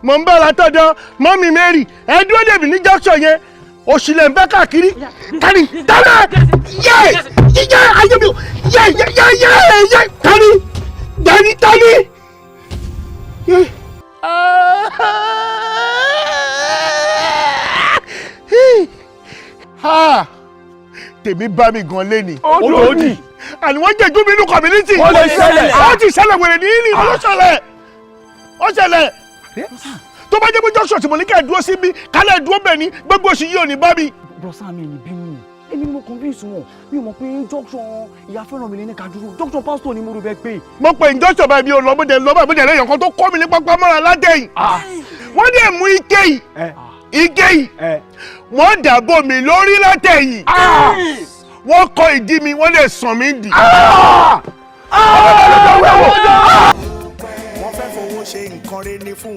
Mò ń bá látọ̀dọ̀ mọ́mí Mary. Ẹ dúró dèbí ní junction yẹn. Òṣìlẹ̀ ń bẹ́ káàkiri. Tani tani yé yíyá ayé mi o, yé yé yé yé yé, tani tani tani. Yé. Ha! Tèmi bá mi gan lé ni. Ó dòdì. Àní wọ́n jẹ̀jú mi inú community. Ó lè ṣẹlẹ̀. Ó ti ṣẹlẹ̀, wèrè ní ní ó ṣẹlẹ̀, ó ṣẹlẹ̀. Tó bá jẹ́ pé junction tí mo ní ká dúró síbi kálẹ̀ dúró bẹ̀ ni, gbogbo oṣù yìí ò ní bá mi. Bros mi, ní bínú, èmi ni mo convince wọn. Mi ò mọ̀ pé junction ìyá fẹ́ràn mi lè ní ká dúró. Junction pastor ni mo rò bẹ́ẹ̀ pé. Mo pe junction báyìí, mi ò lọ. Bó dẹ̀ lọ báyìí, bó dẹ̀ lẹ́yìn kan tó kọ́ mi ní pápá mọ́ra látẹ̀yìn. Wọ́n dẹ̀ mú ike yìí, ike yìí, wọ́n dàbò mi lórí látẹ̀yìn, wọ́n kọ ìdí mi, wọ́n dẹ̀ sàn mí dì. Wọ́n fẹ́ fowó ṣe nǹkan rẹ̀ ní fún.